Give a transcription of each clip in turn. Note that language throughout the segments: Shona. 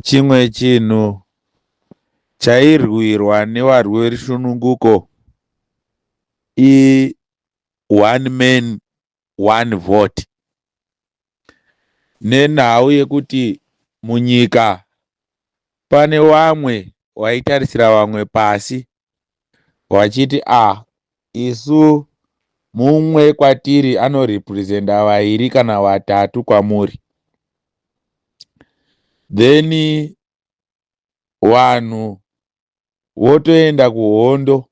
Chimwe chinhu chairwirwa nevarwi verusununguko i"one man one vote", nenhau yekuti munyika pane vamwe vaitarisira vamwe pasi vachiti, "A, isu mumwe kwatiri anorepresenta vaviri kana vatatu kwamuri." Then vanhu votoenda kuhondo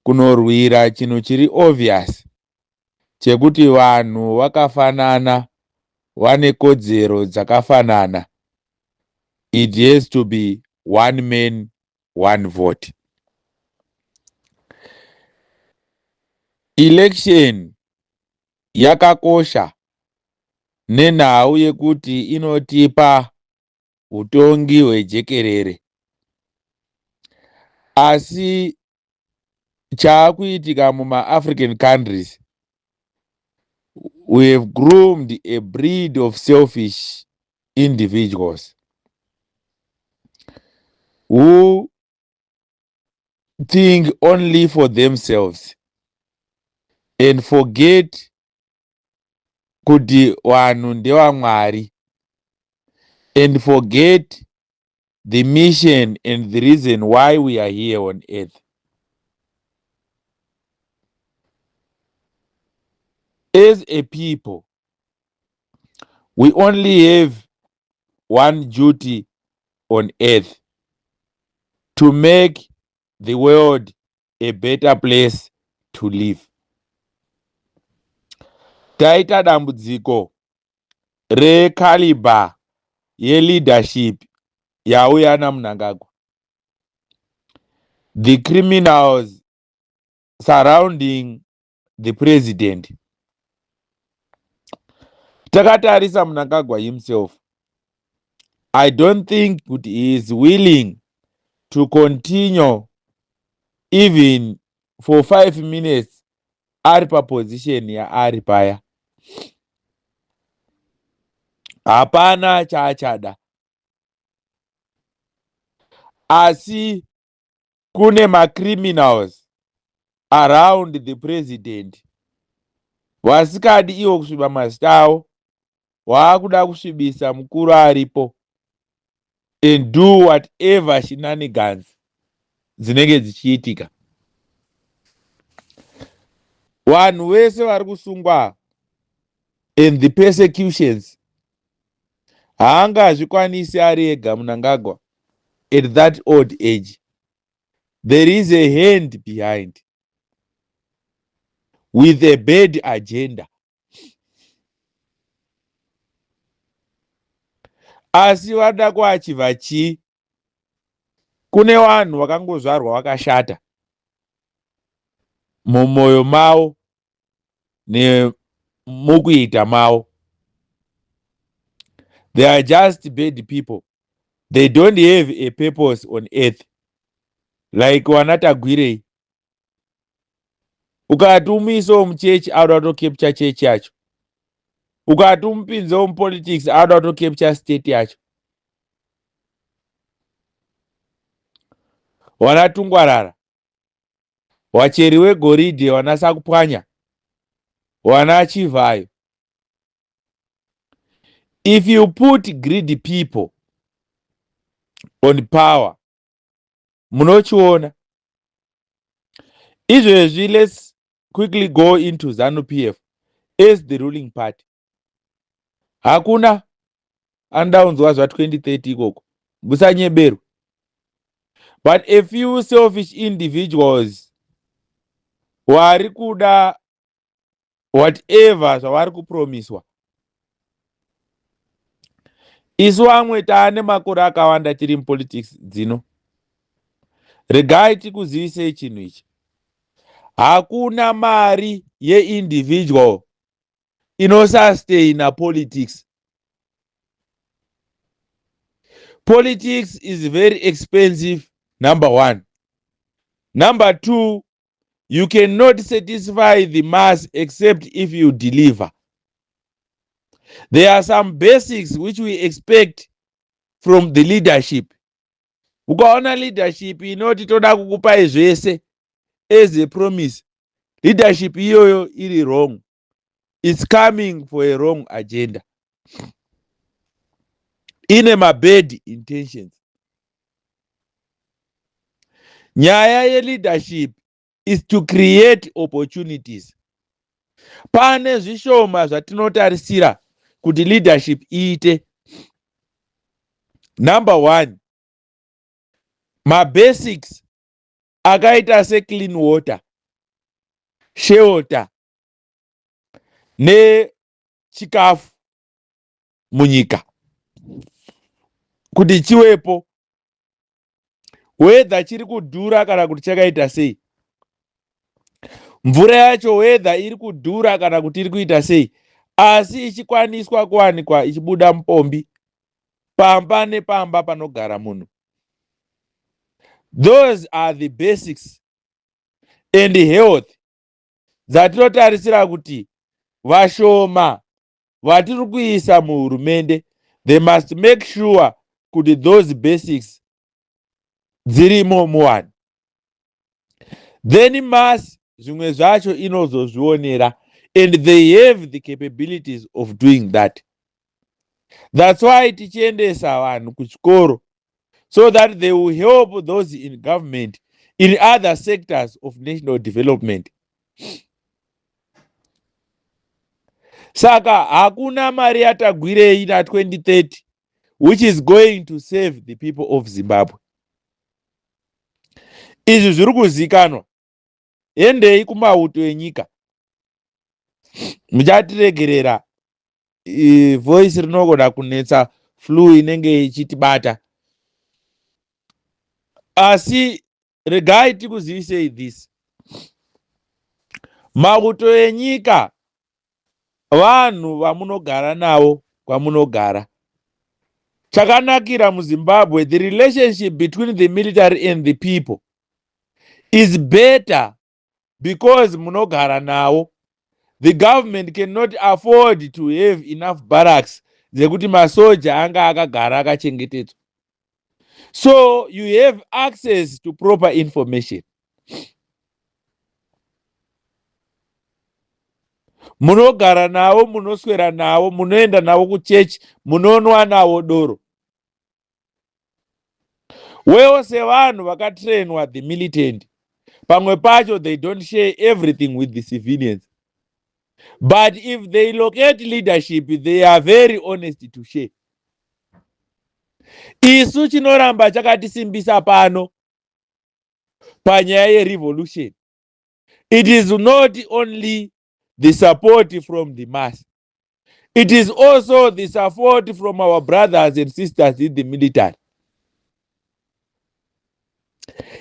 kunorwira chinhu chiri obvious chekuti vanhu vakafanana, vane kodzero dzakafanana. It has to be one man one vote. Election yakakosha nenhau yekuti inotipa utongi hwejekerere, asi chaakuitika mumaAfrican countries, we have groomed a breed of selfish individuals who think only for themselves and forget kuti vanhu ndevamwari and forget the mission and the reason why we are here on earth. As a people, we only have one duty on earth: to make the world a better place to live. Taita dambudziko recaliber yeleadership yauya naMnangagwa, the criminals surrounding the president. Takatarisa Mnangagwa himself, I don't think kuti he is willing to continue even for 5 minutes ari paposition yaari paya. Hapana chaachada, asi kune macriminals around the president vasikadi ivo kusviba mazita avo, waakuda kusvibisa mukuru aripo and do whatever shenanigans dzinenge dzichiitika. Vanhu vese vari kusungwa and the persecutions, haangazvikwanisi ari ega Mnangagwa. At that old age, there is a hand behind with a bad agenda. Asi vada kuachivha chii? Kune vanhu vakangozvarwa vakashata mumwoyo mavo nemukuita mavo. They are just bad people. They don't have a purpose on earth, like vana Tagwirei. Ukati umuisewo muchechi, auda kutocapture chechi yacho. Ukati umupinzewo mupolitics, auda kutocapture state yacho. Wana Tungwarara, wacheri wegoridhe, wana Sakupwanya, wana Chivhayo. If you put greedy people on power, munochiona izvezvi. Let's quickly go into ZANU PF as the ruling party. Hakuna anoda kunzwa zva2030 ikoko, musanyeberwe. But a few selfish individuals vari kuda whatever zvavari kupromiswa. Isu vamwe taane makore akawanda tiri mupolitics dzino, regai tikuzivisei chinhu ichi: hakuna mari yeindividual inosustaina politics. Politics is very expensive, number one. Number two, you cannot satisfy the mass except if you deliver. There are some basics which we expect. from the leadership. Ukaona leadership inoti toda kukupai zvese as a promise, leadership iyoyo iri wrong. It's coming for a wrong agenda, ine mabad intentions. Nyaya yeleadership is to create opportunities. Pane zvishoma zvatinotarisira kuti leadership iite. Number one, mabasics akaita seclean water, shelter nechikafu munyika kuti chiwepo, whether chiri kudhura kana kuti chakaita sei, mvura yacho whether iri kudhura kana kuti iri kuita sei, asi ichikwaniswa kuwanikwa ichibuda mupombi pamba nepamba panogara munhu. Those are the basics and health dzatinotarisira kuti vashoma vatiri kuisa muhurumende, they must make sure kuti those basics dzirimo muvanhu. Then mass zvimwe zvacho inozozvionera, and they have the capabilities of doing that. That's why tichiendesa vanhu kuchikoro, so that they will help those in government in other sectors of national development. Saka hakuna mari yaTagwirei na2030 which is going to save the people of Zimbabwe. Izvi zviri kuzikanwa. Endei kumauto enyika, muchatiregerera, voice rinogona kunetsa, flu inenge ichitibata, asi regai tikuzivisei this: mauto enyika vanhu vamunogara navo kwamunogara. Chakanakira muZimbabwe, the relationship between the military and the people is better because munogara nawo. The government cannot afford to have enough barracks dzekuti masoja anga akagara akachengetedzwa, so you have access to proper information. Munogara navo, munoswera navo, munoenda navo kuchechi, munonwa navo doro. Wewo sevanhu vakatrainwa, the militant, pamwe pacho they don't share everything with the civilians, but if they locate leadership, they are very honest to share. Isu chinoramba chakatisimbisa pano panyaya yerevolution, it is not only the support from the mass, it is also the support from our brothers and sisters in the military.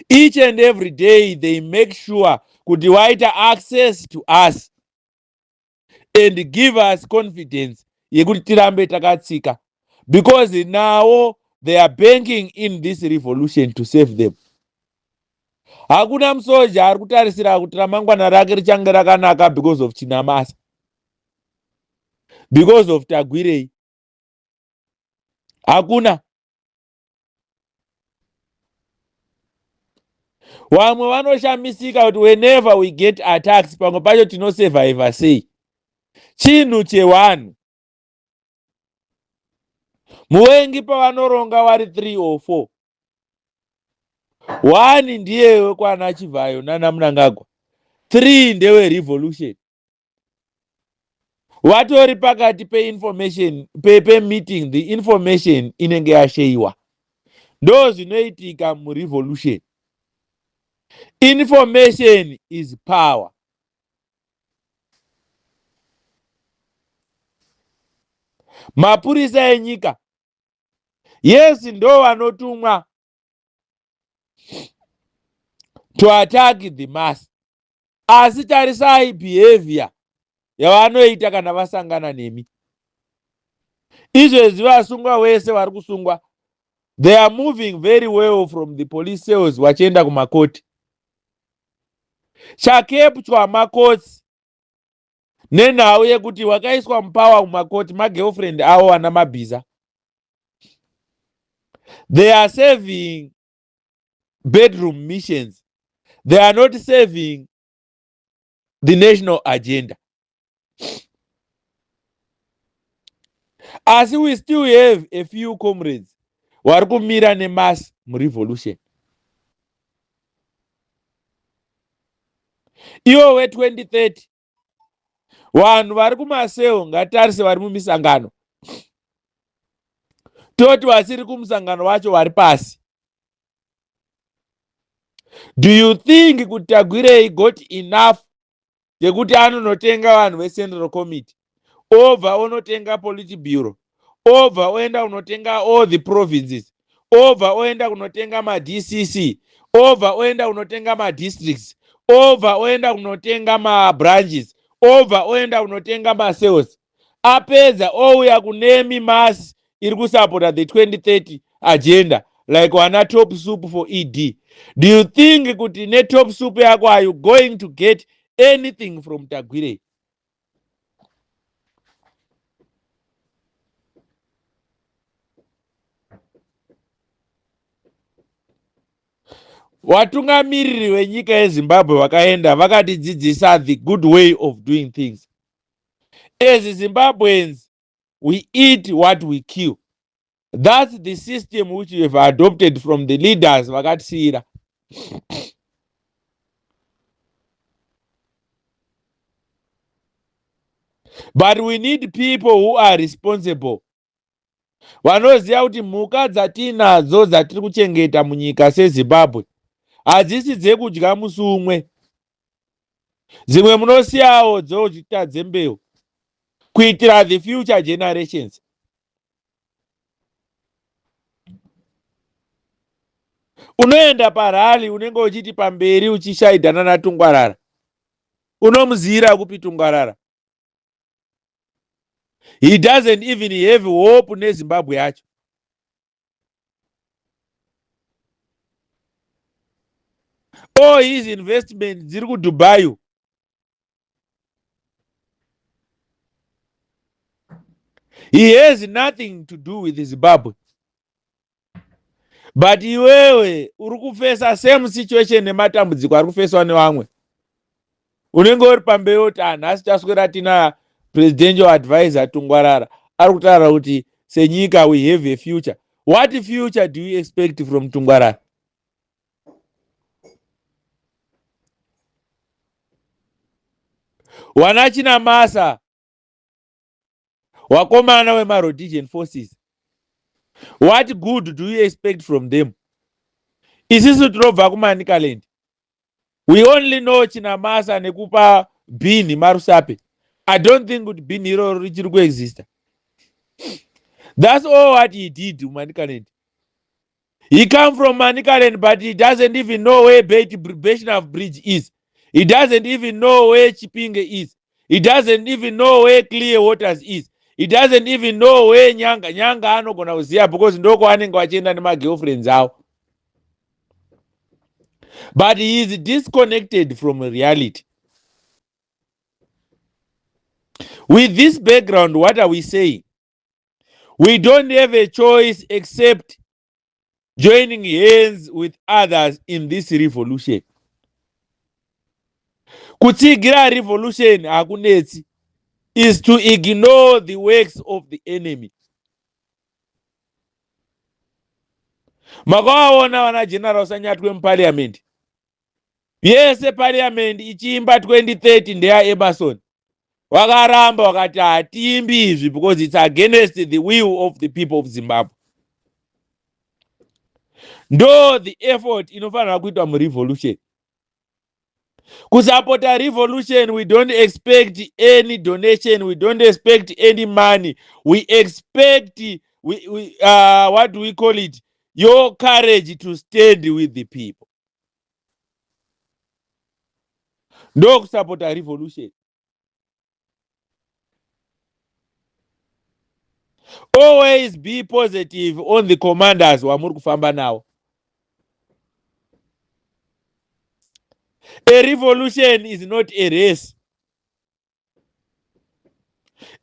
Each and every day they make sure kuti waita access to us and give us confidence yekuti tirambe takatsika, because now they are banking in this revolution to save them. Hakuna musoja ari kutarisira kuti ramangwana rake richange rakanaka because of Chinamasa, because of Tagwirei. Hakuna. Vamwe vanoshamisika kuti whenever we get attacks, pamwe pacho tinosurviva sei. Chinhu chevanhu, muvengi pavanoronga vari 3 or 4, 1 ndiye wekwana Chivhayo nana Munangagwa, 3 ndewerevolution. Vatori pakati peinformation pemeeting, the information inenge yasheyiwa. Ndo zvinoitika murevolution. Information is power. Mapurisa enyika, yes, ndo vanotumwa to attack the mass, asi tarisai behavior yavanoita kana vasangana nemi. Izvezvi vasungwa wese vari kusungwa, they are moving very well from the police cells vachienda kumakoti. Chakepchwa makotsi nenhau yekuti wakaiswa mupower mumakoti magirlfriend avo vana mabhiza. They are serving bedroom missions. They are not serving the national agenda. Asi we still have a few comrades vari kumira nemass murevolution. Iwo we2030 vanhu vari kumaseo ngatarise vari mumisangano, toti vasiri kumusangano wacho vari pasi. Do you think kuti Tagwirei got enough yekuti anonotenga vanhu vecentral committee, obva onotenga politburo, obva oenda kunotenga all the provinces, obva oenda kunotenga maDCC, obva oenda kunotenga madistricts, obva oenda kunotenga mabranches, obva oenda kunotenga masales, apedza ouya kunemi mass iri kusapota the 2030 agenda like wana Top Soup for ED? Do you think kuti netop soup yako are you going to get anything from Tagwirei? Vatungamiriri venyika yeZimbabwe vakaenda vakatidzidzisa the good way of doing things. As Zimbabweans, we eat what we kill. That's the system which we have adopted from the leaders vakatisiyira. But we need people who are responsible, vanoziva kuti mhuka dzatinadzo dzatiri kuchengeta munyika seZimbabwe hadzisi dzekudya musi umwe. Dzimwe munosiyawo dzochita dzembeu kuitira the future generations. Unoenda parally, unenge uchiti pamberi uchishaidhana naTungwarara. Unomuziyira kupi Tungwarara? He doesn't even have hope neZimbabwe yacho. All his investment dziri kuDubai. He has nothing to do with Zimbabwe. But iwewe uri kufesa same situation nematambudziko ari kufeswa nevamwe, unenge uri pamberi kuti hanhasi taswera tina presidential advisor Tungwarara ari kutaura kuti senyika we have a future. What future do you expect from Tungwarara? Wana Chinamasa, wakomana wemaRhodesian forces, what good do you expect from them? Isisu tinobva kuManicaland, we only know Chinamasa nekupa bhini maRusape. I don't think kuti bhini iroro richiri kuexista. That's all what he did muManicaland. He come from Manicaland, but he doesn't even know where Birchenough Bridge is. He doesn't even know where Chipinge is. He doesn't even know where Clear Waters is. He doesn't even know where Nyanga. Nyanga anogona kuziva because ndoko anenge vachienda nemagirlfriends avo, but he is disconnected from reality. With this background, what are we saying? We don't have a choice except joining hands with others in this revolution. Kutsigira revolution hakunetsi, is to ignore the works of the enemy. Makavaona vana General Sanyatwe muparliament yese, parliament ichiimba 2030 ndeyaEmerson. Vakaramba, vakati hatiimbi izvi because it's against the will of the people of Zimbabwe. Ndo the effort inofanira kuitwa murevolution. Kusapota revolution, we don't expect any donation, we don't expect any money. We expect what do we call it, your courage to stand with the people. Ndo kusapota revolution. Always be positive on the commanders wamuri kufamba nawo. A revolution is not a race,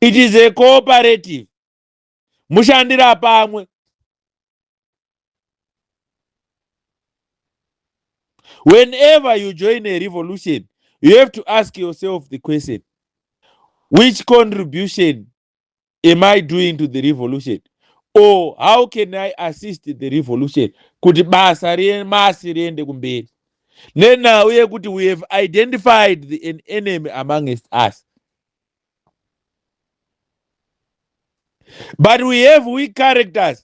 it is a cooperative. Mushandira pamwe. Whenever you join a revolution, you have to ask yourself the question, which contribution am I doing to the revolution? Or how can I assist the revolution kuti basa remasi riende kumberi? Nenhau yekuti we have identified an enemy amongst us. But we have weak characters.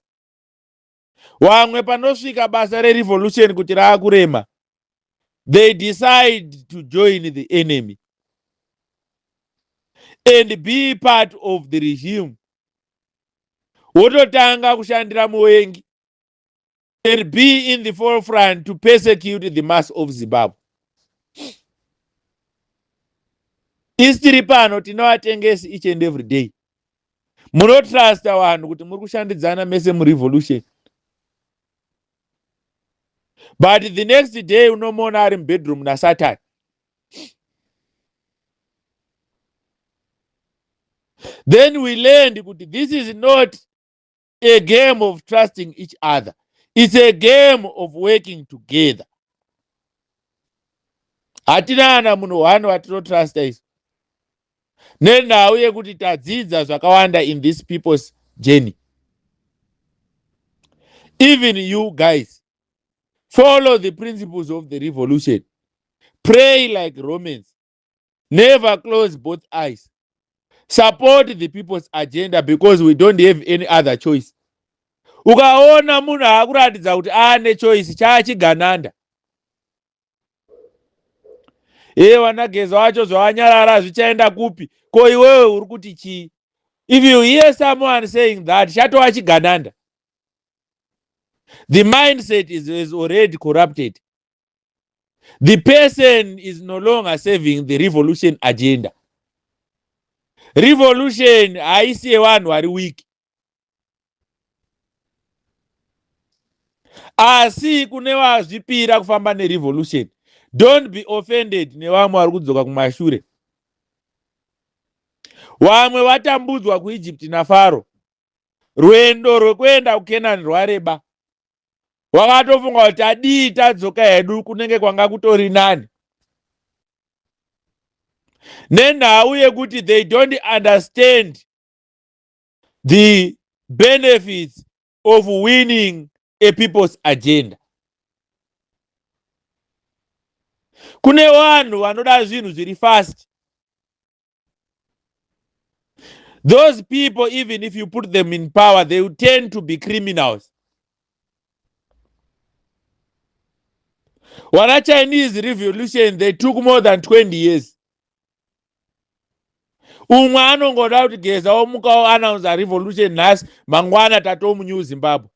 Vamwe panosvika basa rerevolution kuti raakurema, they decide to join the enemy and be part of the regime. Wototanga kushandira muvengi and be in the forefront to persecute the mass of Zimbabwe. Isi tiri pano tinovatengesi each and every day. Munotrusta vanhu kuti muri kushandidzana mese murevolution, but the next day unomuona ari mubedroom nasatan. Then we learned kuti this is not a game of trusting each other, it's a game of working together. Hatina ana munhu one watinotrusta isu, nenhau yekuti tadzidza zvakawanda in this people's journey. Even you guys follow the principles of the revolution. Pray like Romans, never close both eyes. Support the people's agenda because we don't have any other choice. Ukaona munhu aakuratidza kuti aane choice, chaachigananda. Iye vanageza wacho zvavanyarara zvichaenda kupi? Ko iwewe uri kuti chii? If you hear someone saying that, chatova chigananda. The mindset is already corrupted. The person is no longer serving the revolution agenda. Revolution haisi yevanhu vari weak, asi kune vazvipira kufamba nerevolution. Don't be offended nevamwe vari kudzoka kumashure. Vamwe vatambudzwa kuEgypt naFaro, rwendo rwekuenda kuKenani rwareba, wakatofunga kuti tadii tadzoka hedu kunenge kwanga kutori nani, nenhau yekuti they don't understand the benefits of winning a people's agenda. Kune vanhu vanoda zvinhu zviri fast. Those people, even if you put them in power, they will tend to be criminals. Wana Chinese revolution, they took more than 20 years. Umwe anongoda kuti Geza omukawo announce revolution nhasi, mangwana tatomu New Zimbabwe.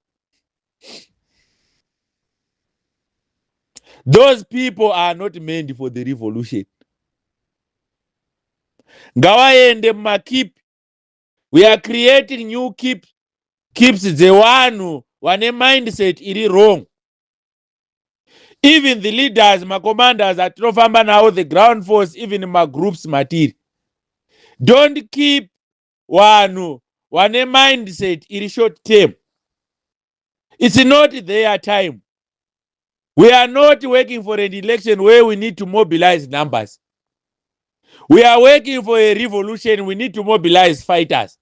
Those people are not meant for the revolution. Ngavaende mumakip. We are creating new keeps dzevanhu vane mindset iri wrong. Even the leaders, macommanders atinofamba nawo, the ground force, even magroups matiri, don't keep vanhu vane mindset iri short term. It's not their time. We are not working for an election where we need to mobilize numbers. We are working for a revolution. We need to mobilize fighters.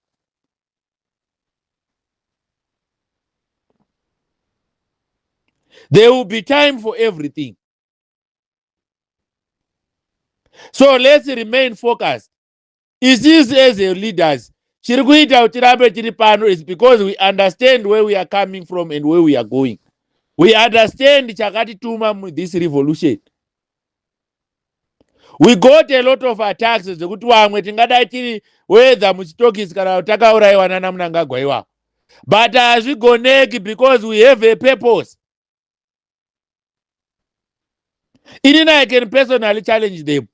There will be time for everything. So let's remain focused. Isusu as a leaders, chiri kuita kuti tirambe tiri pano is because we understand where we are coming from and where we are going. We understand chakatituma mu this revolution. We got a lot of attacks dzekuti vamwe tingadai tiri whether muchitokisi kana kuti takaurayiwa nana Mnangagwa iwawo. But hazvigoneki because we have a purpose. Inini I can personally challenge them.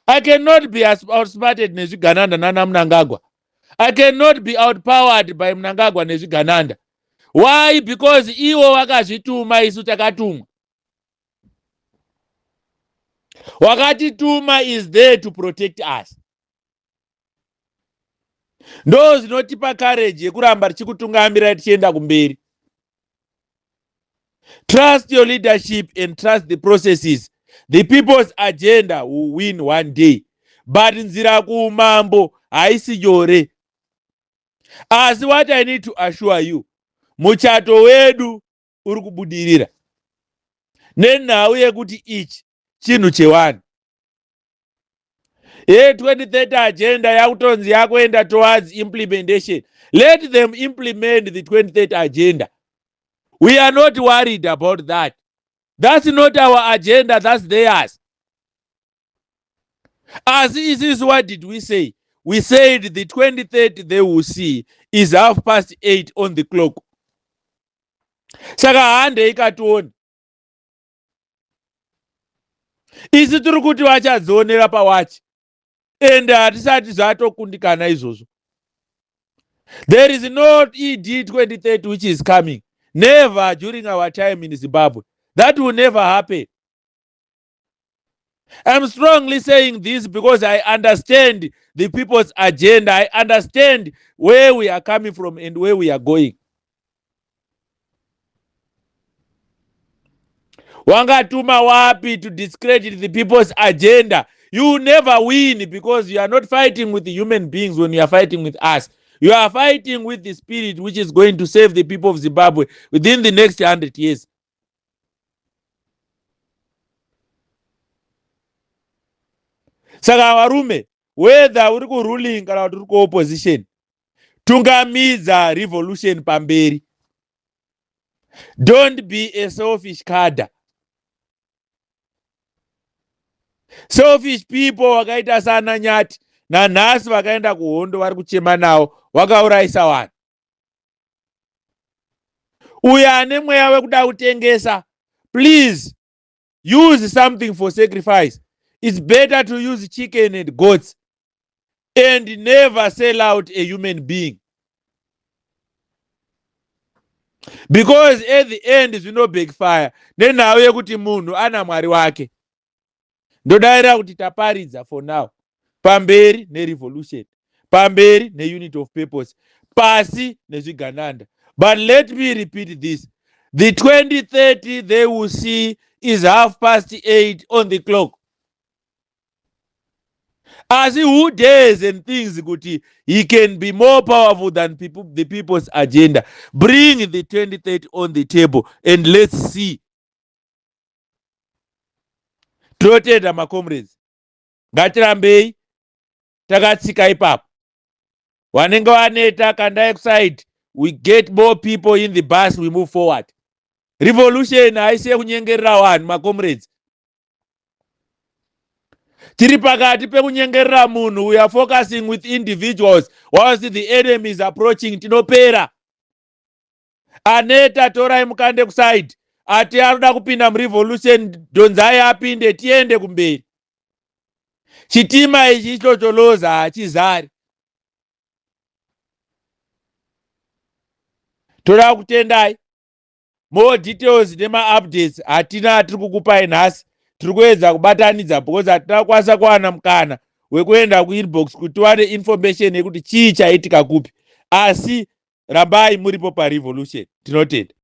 I cannot be outsmarted nezvigananda nana Mnangagwa. I cannot be outpowered by Mnangagwa nezvigananda. Why? Because ivo vakazvituma, isu takatumwa. Wakatituma is there to protect us. Ndo zvinotipa courage yekuramba tichikutungamira tichienda kumberi. Trust your leadership and trust the processes. The people's agenda will win one day. But nzira kuumambo haisi nyore. Asi what I need to assure you, muchato wedu uri kubudirira nenhau yekuti ichi chinhu chewanhu. Ye 2030 agenda yakutonzi yakuenda towards implementation. Let them implement the 2030 agenda. We are not worried about that. That's not our agenda, that's theirs. Asi isusu what did we say? We said the 2030 they will see is 8:30 on the clock. Saka handei katione. Isu tiri kuti vachadzionera pawachi. Ende hatisati zvatokundikana izvozvo. There is no ED 2030 which is coming. Never during our time in Zimbabwe. That will never happen. I'm strongly saying this because I understand the people's agenda. I understand where we are coming from and where we are going. Wangatuma wapi to discredit the people's agenda? You never win because you are not fighting with the human beings when you are fighting with us. You are fighting with the spirit which is going to save the people of Zimbabwe within the next 100 years. Saka varume, whether uri kuruling kana kuti uri kuopposition, tungamidza revolution pamberi. Don't be a selfish cadre. Selfish people vakaita sana Nyati nanhasi vakaenda kuhondo vari kuchema nawo, vakaurayisa vanhu. Uyo ane mweya wekuda kutengesa, please use something for sacrifice. It's better to use chicken and goats and never sell out a human being, because at the end zvino backfire nenhau yekuti munhu ana Mwari wake. Ndodaira kuti taparidza for now. Pamberi nerevolution, pamberi neunit of purpose, pasi nezvigananda. But let me repeat this, the 2030 they will see is 8:30 on the clock. Asi who dares and thinks kuti he can be more powerful than people, the people's agenda, bring the 2030 on the table and let's see. Tinotenda macomrades, ngatirambei takatsika ipapo. Vanenge vaneta kandai kuside, we get more people in the bus, we move forward. Revolution haisi yekunyengerera vanhu macomrades. Tiri pakati pekunyengerera munhu. We are focusing with individuals whilst the enemy is approaching. Tinopera. Aneta torai mukande kuside, ati anoda kupinda murevolution dhonzai apinde, tiende kumberi. Chitima ichi ichocholoza hachizari. Toda kutendai. More details nemaupdates hatina atiri kukupai nhasi. Tiri kuedza kubatanidza because hatina kukwanisa kuwana mukana wekuenda kuinbox kuti tiwane information yekuti chii chaitika kupi. Asi rambai muripo parevolution. Tinotenda.